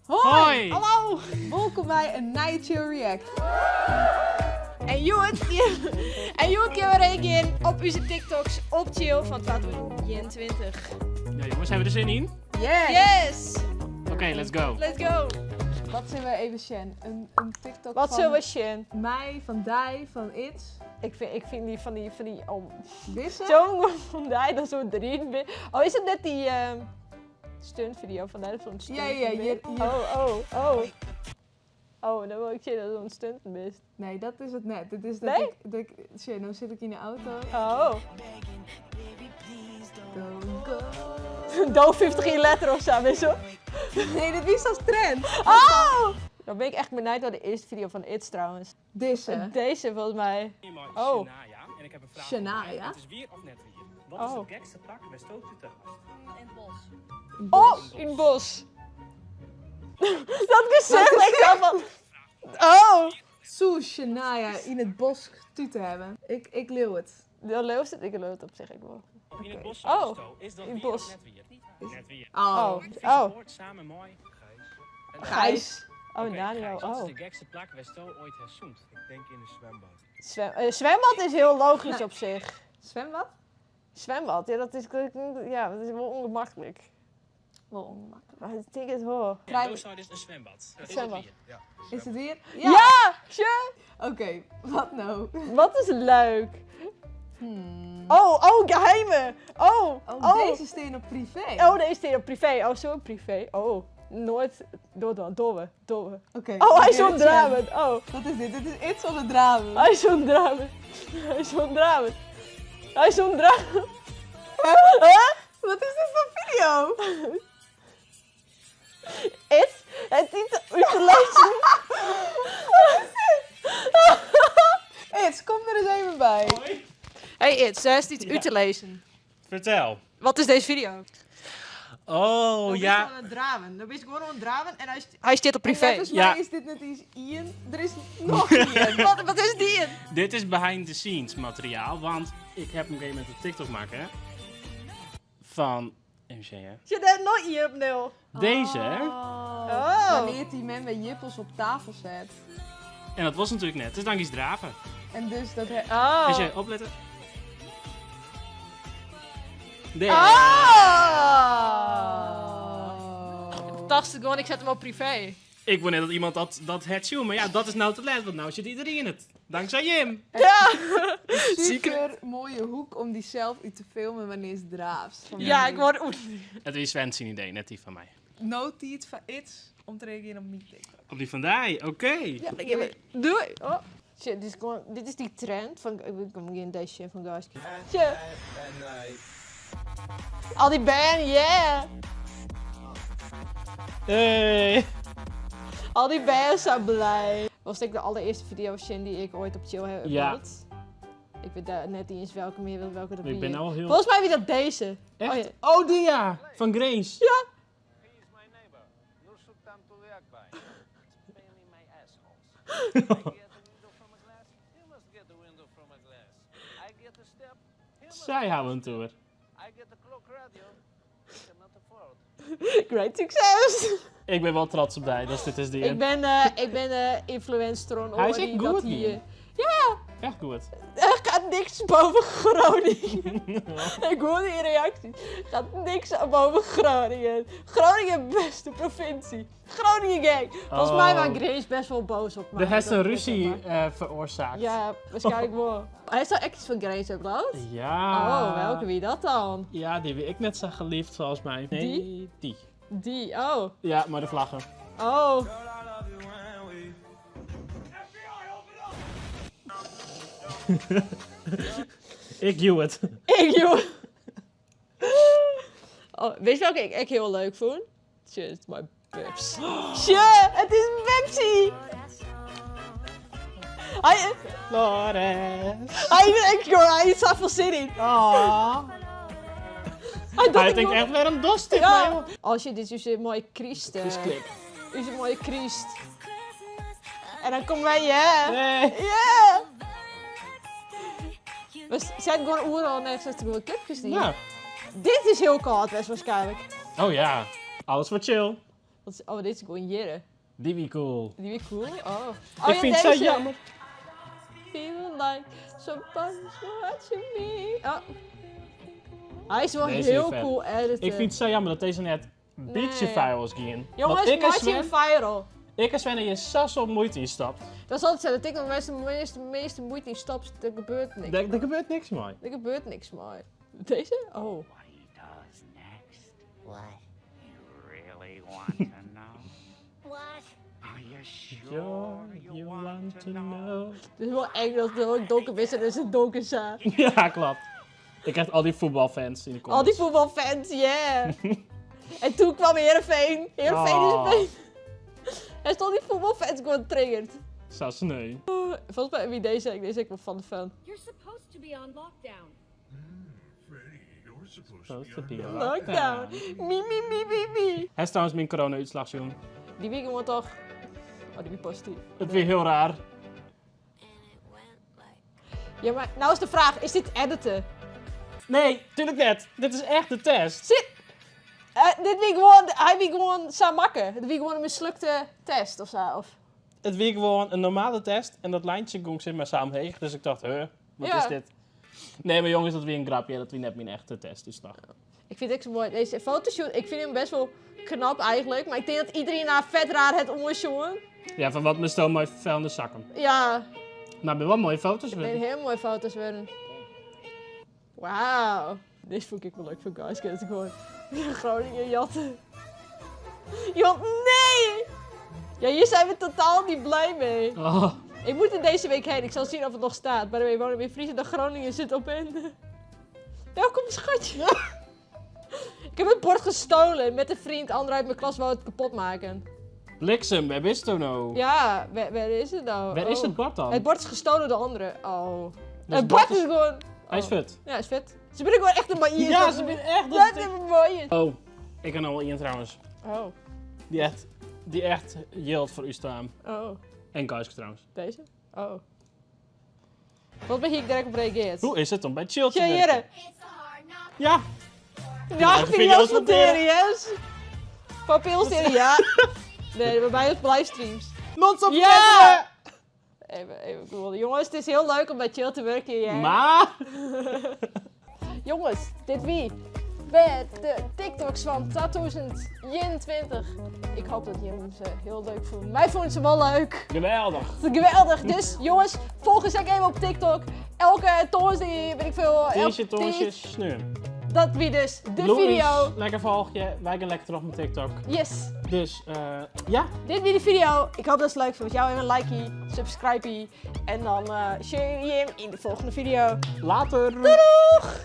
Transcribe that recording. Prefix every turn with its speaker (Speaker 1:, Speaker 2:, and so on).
Speaker 1: Hoi!
Speaker 2: Hallo!
Speaker 3: Wolkom by in nije Chill React.
Speaker 2: En hjoed en hjoed gean we reagearjen op ús TikToks op Chill fan 2021.
Speaker 1: Ja jongens, hebben we er zin in?
Speaker 3: Yes!
Speaker 2: Yes!
Speaker 1: Oké, let's go.
Speaker 2: Let's go!
Speaker 3: Wat zullen we even sjen? Een TikTok
Speaker 2: Wat
Speaker 3: van
Speaker 2: zullen we sjen?
Speaker 3: mij, van Dij, van It's.
Speaker 2: Ik vind die van die, oh,
Speaker 3: Deze?
Speaker 2: zo'n van die dat zo erin. Oh, is het net die stunt video van die dat zo'n stunt
Speaker 3: Ja, hier.
Speaker 2: Oh. Oh, dan wil ik zien dat het zo'n stunt is.
Speaker 3: Nee, dat is het net. Dit is dat
Speaker 2: Nee?
Speaker 3: ik, dat ik, shit, nou zit ik in de auto.
Speaker 2: Oh.
Speaker 3: Don't go.
Speaker 2: Do 50 in letter of zo, weet je wel?
Speaker 3: Nee, dit is als trend.
Speaker 2: Oh! Dan ben ik echt benieuwd naar de eerste video van It's trouwens.
Speaker 3: Deze.
Speaker 2: Deze volgens mij. Oh.
Speaker 4: Shania en ik heb een vraag.
Speaker 3: Shania?
Speaker 4: Het is wier of net wier. Wat is
Speaker 2: Oh.
Speaker 4: het gekste plak waar stookt u te gast?
Speaker 2: Oh, in het bos. Dat gezicht, ik zo van... Oh!
Speaker 3: Soe Shania in het bos tuten hebben. Ik leeuw het.
Speaker 2: De leeuw zit, ik leeuw het op zich ik wel.
Speaker 4: In het bos
Speaker 2: Oh,
Speaker 4: zo is dat
Speaker 2: in het
Speaker 4: wier
Speaker 2: bos.
Speaker 4: of net wier? Net wier.
Speaker 3: Oh.
Speaker 2: Oh.
Speaker 4: Hoort samen mooi. Gijs. En
Speaker 2: Gijs. Oh,
Speaker 4: Oké,
Speaker 2: Daniel.
Speaker 4: Gijs, Wat is
Speaker 2: Oh.
Speaker 4: de gekste plak waar Sto ooit heeft zoend?
Speaker 5: Ik denk in een zwembad.
Speaker 2: Zwembad is heel logisch op zich.
Speaker 3: Zwembad?
Speaker 2: Zwembad, ja, dat is wel ongemakkelijk.
Speaker 3: Wel ongemakkelijk.
Speaker 2: Maar ik denk het hoor.
Speaker 4: Ja, Doosnoud is een zwembad. Is het
Speaker 2: Zwembad.
Speaker 4: wier?
Speaker 5: Ja.
Speaker 3: Is het weer?
Speaker 2: Ja! Ja!
Speaker 3: Oké, wat nou?
Speaker 2: Wat is leuk. Oh, geheime. Oh,
Speaker 3: Oh,
Speaker 2: oh.
Speaker 3: deze steen op privé.
Speaker 2: Oh, deze staat op privé. Oh, zo privé. Oh, nooit. Door dan, door door.
Speaker 3: Oké.
Speaker 2: Oh, hij is
Speaker 3: oké,
Speaker 2: zo'n dramen. Oh,
Speaker 3: Wat is dit? Dit is iets van de dramen.
Speaker 2: hij is zo'n dramen. Hij is zo'n dramen. Hij is zo'n dramen. Huh?
Speaker 3: Wat is dit voor video?
Speaker 2: Het, het niet uit te lezen.
Speaker 3: It's, kom er eens even bij.
Speaker 2: Hey It's, daar is iets uit te lezen.
Speaker 1: Vertel.
Speaker 2: Wat is deze video?
Speaker 1: Oh, ja.
Speaker 2: aan het draven. Dan ben je gewoon aan het draven en hij, hij zit op
Speaker 3: En
Speaker 2: privé.
Speaker 3: Volgens
Speaker 1: Ja.
Speaker 3: mij is dit net iets Ian. Er is nog Ian.
Speaker 2: Wat is die in?
Speaker 1: Dit is behind the scenes materiaal, want ik heb op een gegeven moment een TikTok maken van MC, hè?
Speaker 2: Zit er nog hier op nul?
Speaker 1: Deze, hè?
Speaker 3: Oh.
Speaker 2: Oh.
Speaker 3: Wanneer die men bij jippels op tafel zet.
Speaker 1: En dat was natuurlijk net, dus dan kies draven.
Speaker 3: En dus dat hij...
Speaker 2: Oh.
Speaker 1: Dus jij opletten. Nee.
Speaker 2: Oh. Fantastisch, gewoon, ik zet hem op privé.
Speaker 1: Ik wil net dat iemand dat het zien, maar ja, dat is nou te laat, want nou zit iedereen in het. Dankzij Jim.
Speaker 2: Ja.
Speaker 3: Super mooie hoek om die zelf uit te filmen wanneer ze draafst. Van
Speaker 2: Ja, ik word...
Speaker 1: Het is Sven zijn idee, net die van mij.
Speaker 3: Notiet van iets om te reageren op mijn TikTok.
Speaker 1: Op die van die, oké.
Speaker 2: Ja, ik heb- Doei. Oh. Shit, dit is, gewoon, dit is die trend van... Ik kom geen deze shit van guys. Shit. Al die band, yeah.
Speaker 1: Hey.
Speaker 2: Al die bands zijn blij. Was denk ik de allereerste video van die ik ooit op Chill heb
Speaker 1: Ja.
Speaker 2: geüpload. Ik weet daar net niet eens welke meer, welke dat
Speaker 1: Ik ben
Speaker 2: wie.
Speaker 1: al heel...
Speaker 2: Volgens mij wie dat deze.
Speaker 1: Echt?
Speaker 2: Oh, ja.
Speaker 1: Oh, die ja! Van Grace.
Speaker 2: Ja.
Speaker 6: He is my neighbor, Nursultan Tuliakbay. It's pain in my assholes. I get a window from a glass, he must get a window from a glass. I get a step, he must
Speaker 1: Zij houden een tour.
Speaker 6: I get a clock radio, he cannot afford.
Speaker 2: Great succes.
Speaker 1: Ik ben wel trots op die, dat dit is die.
Speaker 2: Ik ben influencer.
Speaker 1: Hij is echt
Speaker 2: dat
Speaker 1: goed,
Speaker 2: hier.
Speaker 1: die.
Speaker 2: Ja,
Speaker 1: Echt goed.
Speaker 2: er gaat niks boven Groningen. Ik hoor die reacties. Gaat niks boven Groningen. Groningen, beste provincie. Groningen gang. Volgens mij
Speaker 1: Oh.
Speaker 2: was Grace best wel boos op mij.
Speaker 1: Er heeft
Speaker 2: Dat
Speaker 1: een
Speaker 2: ik
Speaker 1: ruzie
Speaker 2: het maar.
Speaker 1: veroorzaakt.
Speaker 2: Ja, waarschijnlijk wel. Hij is echt iets van Grace upload?
Speaker 1: Ja.
Speaker 2: Oh, welke wie dat dan?
Speaker 1: Ja, die wie ik net zag geliefd, volgens mij. Nee,
Speaker 2: Die?
Speaker 1: Die.
Speaker 2: Die, oh.
Speaker 1: Ja, maar de vlaggen.
Speaker 2: Oh.
Speaker 1: Ik joe het.
Speaker 2: Ik, joh. Oh, weet je welke ik echt heel leuk vond? Shit, my Pips. Shit, het is Pepsi! Hij,
Speaker 1: Flores.
Speaker 2: hij is echt, joh, hij is zoveel zin in.
Speaker 1: Oh.
Speaker 2: Hij,
Speaker 1: Hij denkt echt weer een dost dit
Speaker 2: Ja.
Speaker 1: mij.
Speaker 2: Als je dit is een mooie Christ.
Speaker 1: Christclip.
Speaker 2: Is een mooie Christ. En dan komen wij, ja.
Speaker 1: Nee.
Speaker 2: Ja. We zijn gewoon overal net zoals clipjes die.
Speaker 1: Ja.
Speaker 2: Dit is heel koud, best waarschijnlijk.
Speaker 1: Oh ja. Alles voor chill.
Speaker 2: Wat is, oh, dit is gewoon jierren.
Speaker 1: Die wie cool.
Speaker 2: Die wie cool. Oh. Oh
Speaker 1: ik
Speaker 2: ja,
Speaker 1: vind het zo
Speaker 2: deze.
Speaker 1: jammer.
Speaker 2: Feel like somebody's watching me. Oh. Hij is wel
Speaker 1: Deze is
Speaker 2: heel
Speaker 1: vet.
Speaker 2: cool editen.
Speaker 1: Ik vind het zo jammer dat deze net een beetje
Speaker 2: Nee.
Speaker 1: viral is gegaan.
Speaker 2: Jongens,
Speaker 1: Want ik en
Speaker 2: maak je
Speaker 1: Sven,
Speaker 2: viral.
Speaker 1: ik en Sven en je sas op moeite in stapt.
Speaker 2: Dat is altijd zo. Dat ik de meeste, meeste, meeste moeite in stap, er gebeurt niks.
Speaker 1: Er gebeurt niks mee.
Speaker 2: Er gebeurt niks mee. Deze? Oh.
Speaker 5: What he does next. What? You really want to know? What? Are you sure you, want to know?
Speaker 2: Het is wel eng dat het ook donker is en er is een donker zaal.
Speaker 1: Ja, klopt. Ik krijg al die voetbalfans in de
Speaker 2: Al die
Speaker 1: comments.
Speaker 2: voetbalfans, yeah. en toen kwam Heerenveen. Heerenveen
Speaker 1: Oh.
Speaker 2: is beter. En stond die voetbalfans gewoon triggerd.
Speaker 1: Zo sneu.
Speaker 2: Volgens mij wie deze, ik deze ik wel van de fan.
Speaker 7: You're supposed to be on lockdown.
Speaker 8: Freddy, you're supposed
Speaker 1: Supposed
Speaker 8: to
Speaker 1: to
Speaker 8: be
Speaker 1: be
Speaker 8: on
Speaker 1: on
Speaker 2: Lockdown. Mi, mi, mi, mi, mi.
Speaker 1: Hij is trouwens mijn corona-uitslag, jongen.
Speaker 2: Die week wordt toch... Oh, die wie positief.
Speaker 1: Het weer heel raar.
Speaker 2: Ja, maar nou is de vraag, is dit editen?
Speaker 1: Nee, tuurlijk net. Dit is echt de test.
Speaker 2: Zit... Dit wie gewoon, hij wie gewoon zou makken. Dit wie gewoon een mislukte test of zo. Of...
Speaker 1: Het weer gewoon een normale test en dat lijntje gong zit maar samen heen. Dus ik dacht, huh, wat
Speaker 2: Ja.
Speaker 1: is dit? Nee, maar jongens, dat weer een grapje. Dat we net mijn echte testuitslag.
Speaker 2: Ik vind het echt zo mooi. Deze fotoshoot, ik vind hem best wel knap eigenlijk. Maar ik denk dat iedereen naar vet raar het oorjongen.
Speaker 1: Ja, van wat me stel mooi vuilnis zakken.
Speaker 2: Ja,
Speaker 1: Maar ben wel mooie foto's.
Speaker 2: het zijn heel mooie foto's werden. Wauw. Deze vond ik wel leuk van guys. Ik het gewoon Groningen jatten. Iemand, nee! Ja, hier zijn we totaal niet blij mee.
Speaker 1: Oh,
Speaker 2: Ik moet er deze week heen. Ik zal zien of het nog staat. By the way, wonen in Friesland en Groningen zit op in. Welkom, schatje. Ik heb het bord gestolen met een vriend. Ander uit mijn klas wou het kapot maken.
Speaker 1: bliksem, waar is het nou?
Speaker 2: Ja, waar is het nou?
Speaker 1: Waar is
Speaker 2: Oh.
Speaker 1: het bord dan?
Speaker 2: Het bord is gestolen door anderen. Oh.
Speaker 1: Dus
Speaker 2: het bord is gewoon...
Speaker 1: Hij is
Speaker 2: oh.
Speaker 1: vet.
Speaker 2: Ja, is vet. Ze zijn gewoon echt een maïer.
Speaker 1: Ja, ze zijn echt...
Speaker 2: Dat is een maïer.
Speaker 1: Oh, ik ken al wel iemand trouwens.
Speaker 2: Oh,
Speaker 1: Die echt yield voor u staan.
Speaker 2: oh.
Speaker 1: En Kaiske trouwens.
Speaker 2: Deze? Oh. Wat ben ik direct op reageerd?
Speaker 1: Hoe is het om bij Chill te
Speaker 2: Ja,
Speaker 1: werken?
Speaker 2: heren.
Speaker 1: Ja,
Speaker 2: Ja,
Speaker 1: video's
Speaker 2: video's
Speaker 1: monteren.
Speaker 2: monteren, yes. Papielserie, ja. Nee, bij mij is livestreams.
Speaker 1: non-stop
Speaker 2: Ja! Even, even cool. Jongens, het is heel leuk om bij Chill te werken, ja.
Speaker 1: Maar...
Speaker 2: Jongens, dit wie? Bij de TikToks van 2021. Ik hoop dat jullie ze heel leuk vonden. Wij vonden ze wel leuk.
Speaker 1: Geweldig.
Speaker 2: Het is geweldig. Dus jongens, volg ons ook even op TikTok. Elke Torsday, weet ik veel. elke
Speaker 1: Tientje, toontje, sneur.
Speaker 2: Dat wie dus de
Speaker 1: Louis,
Speaker 2: video.
Speaker 1: Lekker volg je. Wij gaan lekker terug met TikTok.
Speaker 2: Yes.
Speaker 1: Dus, ja.
Speaker 2: Dit weer de video. Ik hoop dat het leuk vond. Jou even een likey, subscribe en dan zie je hem in de volgende video.
Speaker 1: Later.
Speaker 2: Doeg!